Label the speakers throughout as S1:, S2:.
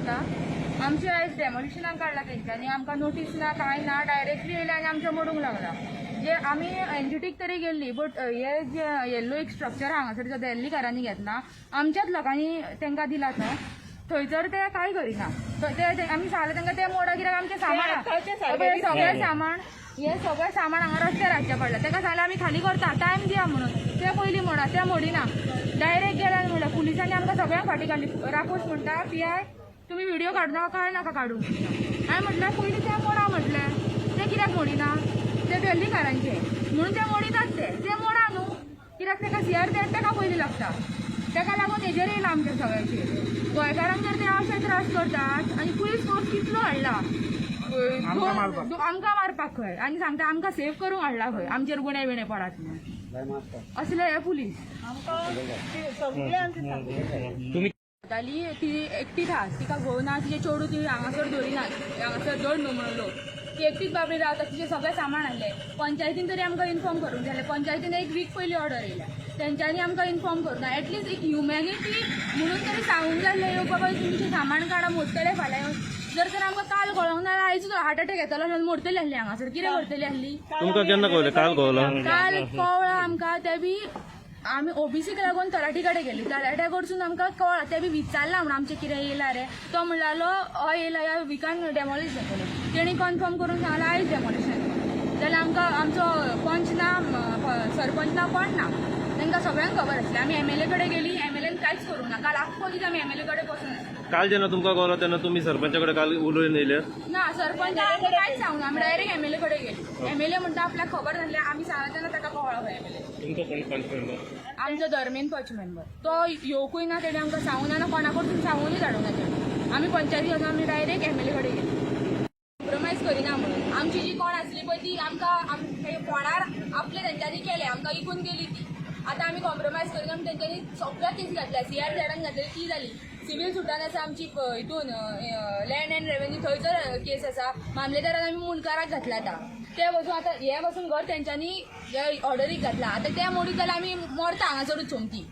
S1: रावता. आमचे आयज डेमोलिशनाक काडला तेंच्यांनी. आमकां नोटीस ना, कांय ना. डायरेक्टली येयले आनी आमचें मोडूंक लागला. जे आमी एनजीटीक तरी गेल्ली, बट हे जे येल्लो एक स्ट्रक्चर हांगासर जो देल्लीकारांनी घेतला, आमच्याच लोकांनी तांकां दिला, तो थंयसर ते कांय करिना. थंय ते आमी सांगलें तांकां ते मोडा, कित्याक आमचें सामान आहा. पळय, सगळें सामान, हे सगळें सामान हांगा रस्त्यार हाडचें पडलें. ताका सांगलें आमी खाली करता, टायम दिया म्हणून. ते पयलीं मोडा. ते मोडिना, डायरेक्ट गेले आनी म्हणलें, पुलिसांनी आमकां सगळ्यांक फाटीं काडली. राकोश म्हणटा, पीआय, तुमी व्हिडिओ काडू नाका, काय नाका काडू. हांवें म्हटलें, पयलीं ते मोडा म्हटलें. ते कित्याक मोडिना? ते दिल्लीकारांचे म्हणून ते मोडिनात. ते ते मोडा न्हू, कित्याक ताका सीआर ताका पयलीं लागता. ताका लागून हेजेर येयला आमच्या सगळ्यांचेर. गोंयकारांक जर ते अशे त्रास करतात आनी पुलीस फोर्स कितलो हाडला आमकां मारपाक खंय आनी सांगता आमकां सेफ करूंक हाडला खंय, आमचेर गुणे बिणे पडात म्हणून. असले हे पुलीस.
S2: तुम्ही
S1: जाली ती एकटीच आहा. तिका घोव ना, तिचे चेडूं ती हांगासर दवरिनात, हांगासर दवर न्हू म्हणून लोक. ती एकटीच बाबडी रावता. तिचें सगळें सामान हाडलें. पंचायतीन तरी आमकां इन्फॉर्म करूंक जाय आसलें. पंचायतीन एक वीक पयलीं ऑर्डर येयल्या, तेंच्यांनी आमकां इन्फॉर्म करूंक ना. एटलीस्ट एक ह्युमॅनिटी म्हणून तरी सांगूंक जाय आसलें, यो बाबा, तुमचें सामान काडा, मोडटले फाल्यां येवन. जर तर आमकां काल कळोंक ना जाल्यार आयजूच हार्ट अटॅक येतलो आनी मोडटली आसली हांगासर. कितें करतली आसली?
S2: तुमकां केन्ना कळलें? काल कळलं?
S1: काल कळ्ळां आमकां. ते बी आमी ओबीसीक लागून तलाठी कडेन गेली. तलाट्या कडसून आमकां कळ्ळां. ते बी विचारलां म्हणून आमचें कितें येयला रे. तो म्हणलालो, हय येयला, ह्या विकान डेमोलिश जातलें. तेणी कन्फर्म करून सांगलां आयज डेमोलिशन. जाल्यार आमकां आमचो पंच ना, सरपंच ना, कोण ना. तांकां सगळ्यांक खबर आसलें. आमी एमएलए कडेन गेली. एमएलएन कांयच करूंक ना. काल आख्खो दीस आमी एमएलए कडेन बसून आसले.
S2: काल जेन्ना तुमकां कळलं तेन्ना तुमी सरपंचा कडेन काल उलोवन येयले?
S1: ना, सरपंच आमकां कांयच सांगूना. आमी डायरेक्ट एमएलए कडेन गेली. एमएलए म्हणटा आपल्याक खबर नासलें. आमी सांगला तेन्ना ताका कळ्ळो खंय एमएलए.
S2: तुमचो कोण पंच मेंबर?
S1: आमचो धर्मेन पंच मेंबर. तो येवकूय ना. तेणे आमकां सांगूना ना, कोणा कडसून सांगूनय धाडूंक ना तेणे. आमी पंचायती वचून आमी डायरेक्ट एमएलए कडेन गेली, कॉम्प्रोमायज करिना म्हणून. आमची जी कोण आसली पळय, ती आमकां फोंडार आपले तेंच्यांनी केले, आमकां इकून गेली ती. आतां आमी कॉम्प्रोमायज करिना म्हणून तेंच्यांनी सगळ्या केस घातल्या. सीआर झेडान घातलेली ती जाली. सिवील सुटान आसा आमची, हितून लँड अँड रेवेन्यू थंयसर केस आसा. मामलेदारान आमी मुंडकाराक घातला. आतां ते बसून, आतां हे बसून घर तेंच्यांनी ऑर्डरीक घातला. आतां ते मोडीत जाल्यार आमी मरता हांगासरूच सोमती.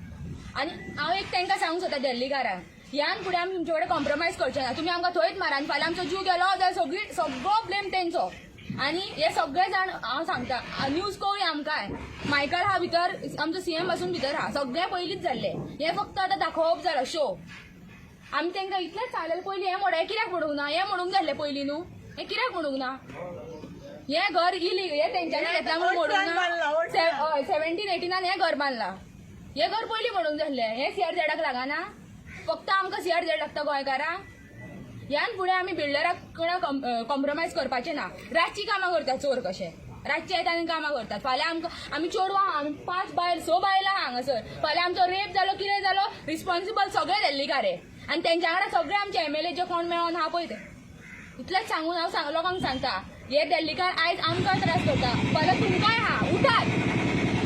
S1: आनी हांव एक तांकां सांगूंक सोदता, दिल्लीकारांक, ह्यान फुडें आमी तुमचे कडेन कॉम्प्रोमायज करचे ना. तुमी आमकां थंयच मारा आनी फाल्यां आमचो जीव गेलो जाल्यार सगळी सगळो ब्लेम तेंचो. आनी हे सगळे जाण, हांव सांगता, न्यूज कळ्ळी आमकांय. मायकल हा भितर, आमचो सीएम पासून भितर हा. सगळें पयलींच जाल्लें. हें फक्त आतां दाखोवप जालां, शो. आमी तांकां इतलेंच सांगलें, पयलीं हें मोड, हें कित्याक मोडूंक ना? हें म्हणूंक जाय आसलें पयलीं न्हू. हें कित्याक म्हणूंक ना? हें घर इलिगल, हें तेंच्यांनी घेतलां म्हणून मोडूंक ना. हय, 17 एटीनान हें घर बांदलां. हें घर पयलीं म्हणूंक जाय आसलें. हें सीआर झेडाक लागना. फक्त आमकां सीआर झेड लागता गोंयकारांक. ह्यान फुडें आमी बिल्डराक कडेन कॉम्प्रोमायज करपाचें ना. रातची कामां करतात, चोर कशे रातचे येता आनी कामां करतात. फाल्यां आमकां, आमी चेडवां, आमी पांच बायल, स बायलां आहा हांगासर. फाल्यां आमचो रेप जालो, कितें जालो, रिस्पॉन्सिबल सगळे दिल्लीकार आनी तेंच्या वांगडा सगळे आमचे एमएलए जे कोण मेळोन आहा पळय ते. इतलेंच सांगून हांव सांग लोकांक सांगता, हे दिल्लीकार आयज आमकां त्रास करता, फाल्यां तुमकांय आहा. उठात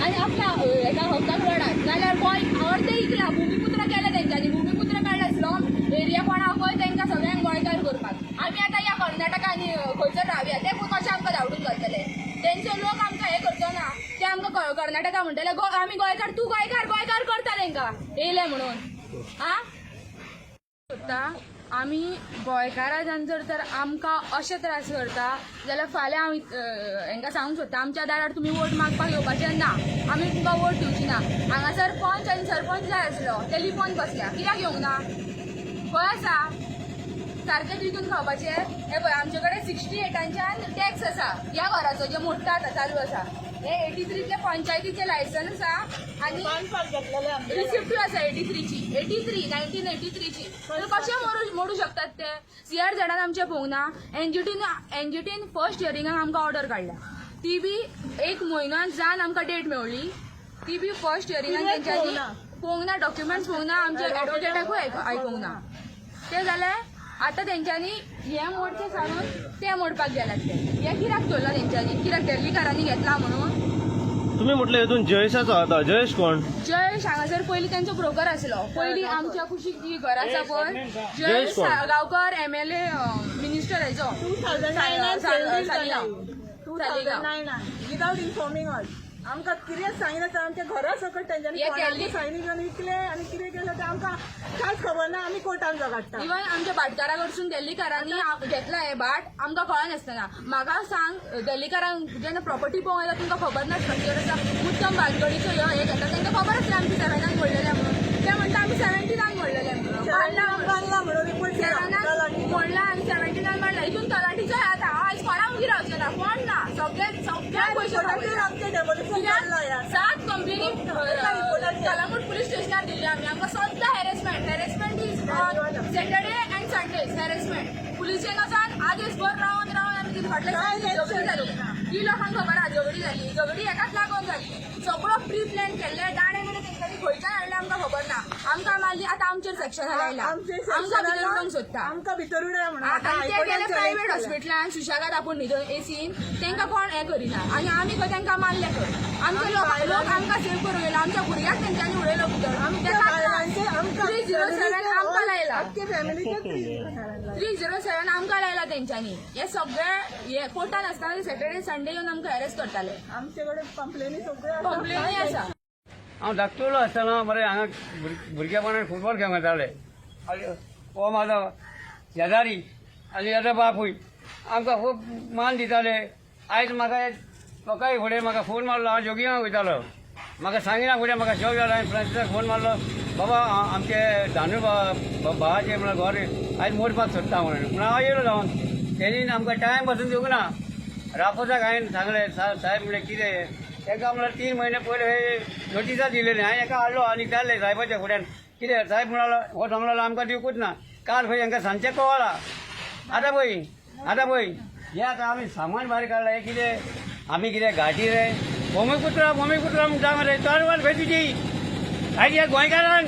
S1: आनी आपल्या हेका हक्काक लढात, नाजाल्यार गोंय अर्दें इकला. भुमिपुत्र केलें तेंच्यांनी, भुमिपुत्र काडलें. स्लम एरिया कोण आहा पळय, तांकां सगळ्यांक गोंयकार करपाक. आमी आतां ह्या कर्नाटका आनी खंयसर रावया? ते कशें आमकां धांवडून घालतले? तेंचे लोक आमकां हें करचो ना. ते आमकां कर्नाटका म्हणटले आमी गोंयकार, तूं गोंयकार गोंयकार करता तेंकां येयले म्हणून आ सोदता. आमी गोंयकारां जर तर आमकां अशे त्रास करता जाल्यार फाल्यां हांव हांकां सांगूंक सोदता, आमच्या दारार तुमी वोट मागपाक येवपाचें ना. आमी तुमकां वोट दिवची ना. हांगासर पंच आनी सरपंच जाय आसलो, ते लिपोन बसल्या. कित्याक येवंक ना? खंय आसा? सारकें विकून खावपाचें. हे पळय, आमचे कडेन 68आंच्यान टॅक्स आसा ह्या घराचो, जे मोडटा आतां चालू आसा. हे 83तले पंचायतीचे लायसन आसा आनी रिसिप्टूय आसा 83ची, 83, 1983ची. कशें मोडू मोडू शकतात ते? सीआर झेडान आमचे पळोवंक ना. एनजीटीन, एनजीटीन फर्स्ट हियरिंगाक आमकां ऑर्डर काडल्या, ती बी एक म्हयन्यान जावन आमकां डेट मेवली. ती बी फर्स्ट हियरिंगान तेंच्यांनी पळोवंक ना, डॉक्युमेंट्स पळोवंक ना, आमच्या एडवोकेटाकूय आयकूंक ना. ते जाल्यार आतां तेंच्यांनी हें मोडचें सांगून ते मोडपाक गेल्यात. ते हें कित्याक दवरलां तेंच्यांनी? कित्याक दिल्लीकारांनी घेतला म्हणून?
S2: तुम्ही म्हटलं हितून जयेशाचो आता, जयेश कोण?
S1: जयेश हांगासर पयलीं तेंचो ब्रोकर आसलो. पयलीं आमच्या कुशीक जी घर आसा पळय,
S2: जयेश
S1: जयेश
S2: कोण?
S1: गांवकर, एमएलए, मिनिस्टर हेजो
S3: 2009
S1: सालिगांव.
S3: 2009 without informing us. आमकां कितेंच सांगिनासतना आमच्या घरा सकट तेंच्यांनी
S1: हे
S3: कोणाचे
S1: केल्ली-
S3: सायनी घेवन विकले आनी कितें केलें तें आमकां कांयच खबर ना. आमी कोर्टान झगडटा.
S1: इवन आमच्या भाटकारा कडसून दिल्लीकारांनी घेतला हे भाट आमकां कळनासतना. म्हाका सांग, दिल्लीकारांक जेन्ना प्रॉपर्टी पळोवंक येता तुमकां खबर ना स्ट्रक्चर आसा, उत्तम भानगडीचो ह्यो हे घेता, तांकां खबर आसलें आमची सेवेनान मोडलेलें म्हणून. ते म्हणटा आमी सेव्हन्टीनान मोडलेलें म्हणून, बांदला म्हणून.
S3: बांदला म्हणून रिपोर्ट
S1: सेव्हनान मोडला आनी सेव्हन्टीनान बांदला. हितून तलाठीचो आतां हांव आयज कोणाक उगी रावचें ना, कोण ना, सगळे सगळ्यांक पयशे खावयता.
S3: आमचें डेमोलिशन चल्लां ह्या.
S1: सात कंप्लेनी कलांगूट पुलीस स्टेशनार दिल्ली आमी. आमकां सद्दां harassment. Harassment is on Saturday and Sundays harassment. पुलिसेन वचोन आदेस भर रावन रावन आमी कितें फाटल्या
S3: काय
S1: झगडी जाली ही लोकांक खबर आहा. झगडी जाली, झगडी एकाच लागून जाली. सगळो प्री प्लॅन केल्ले. दाणे बिणे तेंच्यांनी खंयच्यान हाडले आमकां खबर ना. आमकां मारली, आतां आमचेर सेक्शन लायला,
S3: आमचे
S1: आमकां भितर उडोवंक सोदता.
S3: आमकां भितर उडया म्हणून. आतां
S1: आनी ते
S3: हायकोर्टान
S1: गेले
S3: challenge
S1: private
S3: केलें.
S1: हॉस्पिटलान सुशेगाद आपूण न्हिदून एसीन, तांकां कोण हें करिना आनी आमी खंय तांकां मारले खंय. आमचे लोक लोक आमकां सेव करूंक येयला. आमच्या भुरग्याक तेंच्यांनी उडयलो भितर.
S3: आमच्या बायलांचे आमकां
S1: 307 आमकां लायला.
S3: आख्खे फॅमिलीचे 307.
S1: 307 आमकां लायला तेंच्यांनी. हे सगळे हे कोर्टान आसतना सॅटर्डे संडे येवन आमकां हॅरेस करताले.
S3: आमचे कडेन कंप्लेनी सगळ्यो आसा.
S1: कंप्लेनी आसा.
S4: हांव धाकटुलो आसतना मरे हांगा भुरगेपणान फुटबॉल खेळूंक येताले. आनी हो म्हाजो शेजारी आनी हेजो बापूय आमकां खूब मान दिताले. आयज म्हाका सकाळी फुडें म्हाका फोन मारलो. हांव जॉगिंगाक वयतालो. म्हाका सांगिना फुडें म्हाका शॉक जालो. हांवें फ्रांसीसाक फोन मारलो, बाबा आमचे धानू भावाचें म्हळ्यार घर आयज मोडपाक सोदता म्हणून. म्हणून हांव येयलो जावन. तेणी आमकां टायम पासून दिवंक ना. रापोजाक हांवें सांगलें, साहेब म्हणलें कितें हें? ताका म्हणल्यार 3 म्हयने पयले हे नोटिसां दिलेली. हांवें हेका हाडलो आनी विचारलें साहेबाच्या फुड्यान कितें. साहेब म्हणालो, हो सांगलो आमकां दिवकूच ना. काल खंय हांकां सांजचें कळ्ळां. आतां पळय, आतां पळय, हें आतां आमी सामान भायर काडलां. हें कितें आमी कितें घाटी रे? भोमीपुत्रा भोमीपुत्रा म्हणटा मरे, तरवार खंय तुजी? आयज ह्या गोंयकारांक,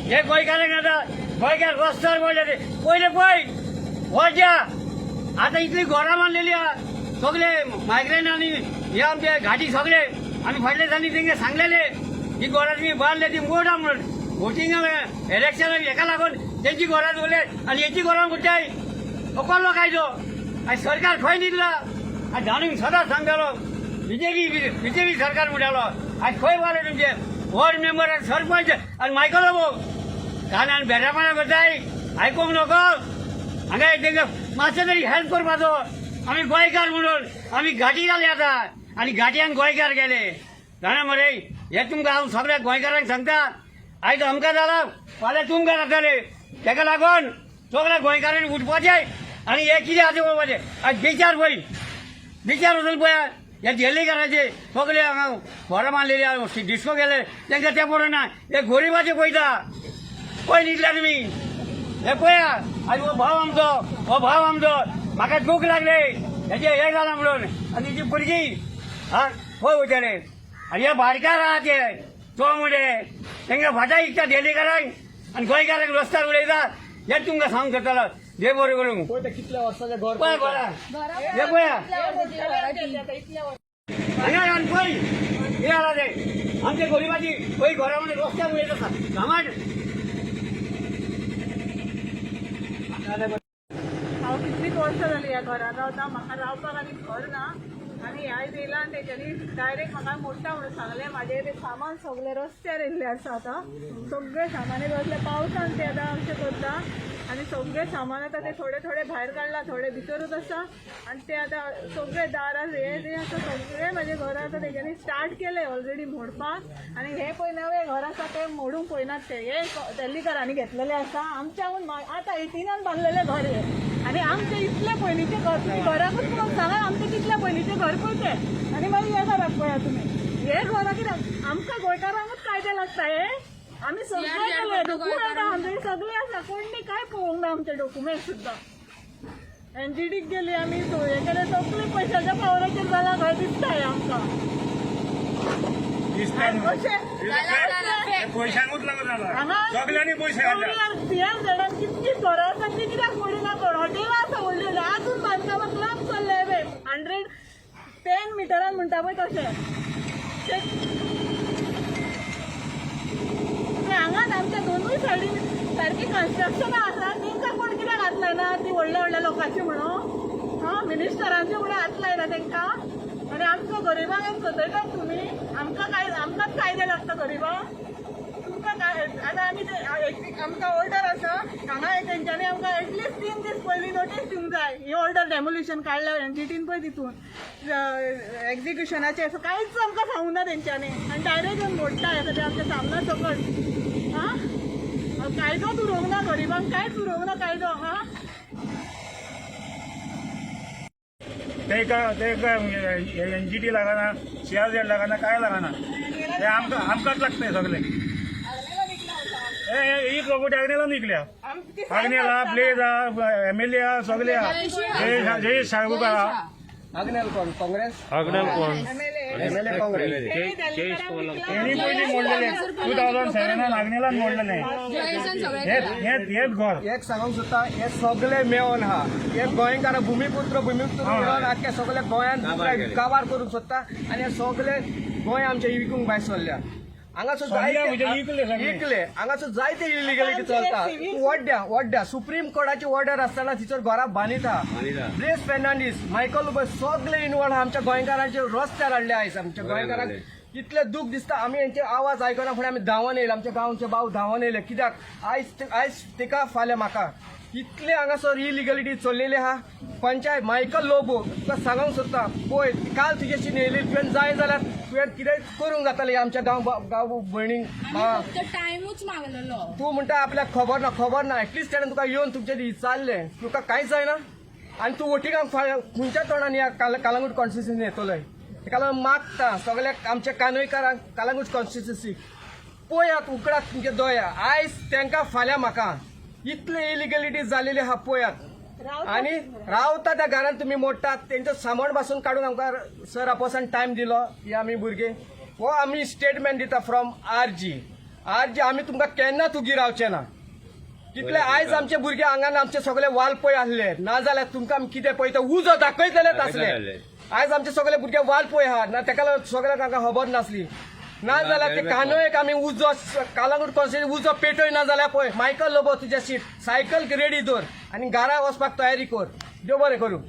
S4: हे गोंयकारांक आतां गोंयकार रस्त्यार पडले ते पयले पळय वजा. आतां इतली घरां बांदलेली आहा सगळे मायग्रेंट आनी हे आमचे घाटी सगळे. आमी फाटल्या दिसांनी तेंगे सांगलेले ही घरां तुमी बांदले ती मोडा म्हणून. वोटिंग इलेक्शनाक हेका लागून तेंची घरां दवरले आनी हेची घरां कुठ्याय कोल्लो कायदो. आनी सरकार खंय न्हिदला? आनी जाणून सदांच सांगतालो बीजेपी बीजेपी सरकार म्हणटालो. आयज खंय पावले तुमचे वॉर्ड मेंबर आनी सरपंच आनी मायकलो भाऊ? कानान बेजापणां करताय, आयकूंक नको. हांगा तेंकां मातशें तरी हेल्प करपाचो. आमी गोंयकार म्हणून आमी घाटी जाले आतां आनी घाटयान गोंयकार गेले. जाणा मरे, हें तुमकां हांव सगळ्या गोंयकारांक सांगता. आयज आमकां जालां, फाल्यां तुमकां जातलें. तेका लागून सगळ्या गोंयकारांनी उठपाचें आनी हें कितें आसा पळोवपाचें. आयज बिचार पळय, बिचार वचून पळया. हे दिल्लीकाराचे सगळे हांगा घरां बांदलेली आहा, डिस्को गेले, तांकां तें पडना. हे गोरिबाचे पळयता. पळय न्हिदल्या तुमी. हे पळया, आनी हो भाव आमचो, हो भाव आमचो, म्हाका दूख लागले हेजे हे जालां म्हणून. आनी तेजी भुरगीं हा खंय वयतले? आनी हे भाटकार आहा ते तो मुडे तेंकां भाटां विकता दिल्लीकारांक आनी गोंयकारांक रस्त्यार उडयता. हें तुमकां सांगूंक सोदतालो. देव बरें करूं.
S5: पळय ते कितल्या वर्साचें घर.
S4: पळय घरा, हे पळया हांगा येवन पळय कितें जालां तें. आमच्या गरिबाची पळय घरा म्हणजे रस्त्यार उडयता सामान.
S3: हांव कितलींच वर्सां जालीं ह्या घरान रावता. म्हाका रावपाक आनी घर ना. आनी आयज येयला आनी तेच्यांनी डायरेक्ट म्हाका मोडटा म्हणून सांगलें. म्हाजें तें सामान सगळें रस्त्यार येयल्लें आसा. आतां सगळें सामान बसलें पावसान ते आतां अशें करता आनी सगळें सामान आतां ते थोडे थोडे भायर काडला, थोडे भितरूच आसा. आनी ते आतां सगळे दारां हे ते आतां सगळें म्हाजें घर आतां तेच्यांनी स्टार्ट केलें ऑलरेडी मोडपाक. आनी हे पळय नवें घर आसा तें मोडूंक पळयनात ते. हे दिल्लीकारांनी घेतलेलें आसा. आमच्याहून आतां एटिनान बांदलेलें घर हें. आनी आमचें इतलें पयलींचें घर, तुमी घराकूच पळोवन सांगा, आमचें कितलें पयलींचें घर पळय तें. आनी मागीर ह्या घराक पळया तुमी. हे घरा कित्याक आमकां गोंयकारांकूच कायदे लागता हे? आमी सगळे केले डॉक्युमेंट आमचे सगळे आसा. कोणी काय पळोवंक ना आमचे डॉक्युमेंट सुद्दां. एनजीडीक गेली आमी, हे केले, सगळे पयशाच्या पावराचेर जालां खंय दिसता हें आमकां. अशें
S6: पयशांकूच लागून जाला.
S3: हांगा
S6: सगल्यांनी पयशे घातल्या.
S3: सीएम जाणां कितली घरां आसा ती कित्याक मोडिना कोण? हॉटेलां आसा व्हडलीं व्हडलीं, आजून बांदकामाक लांब चल्ले बे 110 मिटरान म्हणटा पळय तशें ते. ते हांगाच आमच्या दोनूय सायडीन सारकी कन्स्ट्रक्शनां आसा. तेंकां कोण कित्याक हात लायना? ती व्हडल्या व्हडल्या लोकांची म्हणून, हा, मिनिस्टरांचे म्हणून हात लायना तेंकां. आनी आमकां गरिबांक सतयतात तुमी. आमकां काय, आमकांच कायदे लागता गरिबांक? तुमकां काय? आतां आमी आमकां ऑर्डर आसा हांगा, तेंच्यांनी आमकां एटलिस्ट 3 दीस पयलीं नोटीस दिवंक जाय. ही ऑर्डर डेमोलिशन काडल्या एनजीटीन पळय, तितून एक्झिक्युशनाचें असो कांयच आमकां सांगूं ना तेंच्यांनी आनी डायरेक्ट येवन मोडटा हें सगळें आमच्या सामना सकट. आं, कायदोच उरोवंक ना गरिबांक, कांयच उरोवंक ना कायदो. हां.
S6: तेका तेका एनजीटी लागना, सीआरझेड लागना, काय लागना. ते आमकां आमकांच लागता सगळें. हे ही प्रॉपर्टी आग्नेलान विकल्या. आग्नेला प्लेज हा, एमएलए हा, सगळे हा. जयेश साळगांवकार हा.
S4: आग्नेल कोण? काँग्रेस.
S2: आग्नेल कोण?
S4: एमएलए काँग्रेस.
S6: तेणी पयलीं मोडलेले 2007 आग्नेलान मोडलेले.
S1: जयेशान सगळें
S6: हेच
S1: केलां.
S6: हेच हेच घर.
S4: एक सांगूंक सोदता, हे सगळे मेळोन आहा. हे गोंयकार भुमीपुत्र, भुमीपुत्र मेळोन आख्खे सगळे गोंयांत काबार करूंक सोदता आनी हे सगळे गोंय आमचे विकूंक भायर सरल्या. हांगासर
S6: सगळे म्हणजे विकले
S4: जायते
S6: सगळे.
S4: विकले. हांगासर जायते इलिगलिटी चलता. वड्ड्या वड्ड्या सुप्रीम कोर्टाची ऑर्डर आसतना तिचेर घरां बांदिता. ब्लेस फेर्नांडीस, मायकल लोबो सगळे इनवॉल्व. आमच्या गोंयकारांचे रस्त्यार हाडले आयज. आमच्या गोंयकारांक इतले दूख दिसता. आमी हेंचे आवाज आयकना फुडें आमी धांवन येयले. आमच्या गांवचे भाव धांवन येयले. कित्याक आयज आयज तिका फाल्यां म्हाका. इतले हांगासर इलिगलिटी चल्लेली आहा. पंचायत मायकल लोबो, तुका सांगूंक सोदता, पळय काल तुजेशी न्हेयली तुवें जाय जाल्यार तुवें कितेंय करूंक जातालें आमच्या गांव गांव भयणींक.
S1: आमी फक्त टायमूच मागलेलो.
S4: तूं म्हणटा आपल्याक खबर ना, खबर ना. एटलिस्ट ताणें तुका येवन तुमचे विचारलें, तुका कांयच जायना. आनी तूं वोटिंगाक खंयच्या तोंडान ह्या कालांगूट कॉन्स्टिट्युन्सी येतलोय? तेका लागून मागता सगळ्या आमच्या कानोयकारांक, कालांगूट कॉन्स्टिट्युन्सी पळयात, उकडात तुमचे दोया. आयज तांकां फाल्यां म्हाका. इतले इलिगलिटी जालेली आहा पळयात. आनी रावता त्या घरान तुमी मोडटात. तेंचो सामान पासून काडून आमकां सर आपोसान टायम दिलो. ही आमी भुरगे हो आमी स्टेटमेंट दिता फ्रॉम आरजी. आरजी आमी तुमकां केन्ना तुगी रावचे ना. तितले आयज आमचे भुरगे आंगान आमचे सगळे वालपय आसले ना जाल्यार तुमकां आमी कितें पळयता उजो दाखयतलेच आसले. आयज आमचे सगळे भुरगे वालपय आहा ना, तेका लागून सगळ्यांक तांकां खबर नासली. ना जाल्यार ते कानोयक आमी उजो कालांगूट कॉन्स्टिट्युन्सी उजो पेटय ना जाल्यार पळय मायकल लोबो, तुज्या सीट सायकल रेडी दवर आनी घरा वचपाक तयारी कर. देव बरें करूं.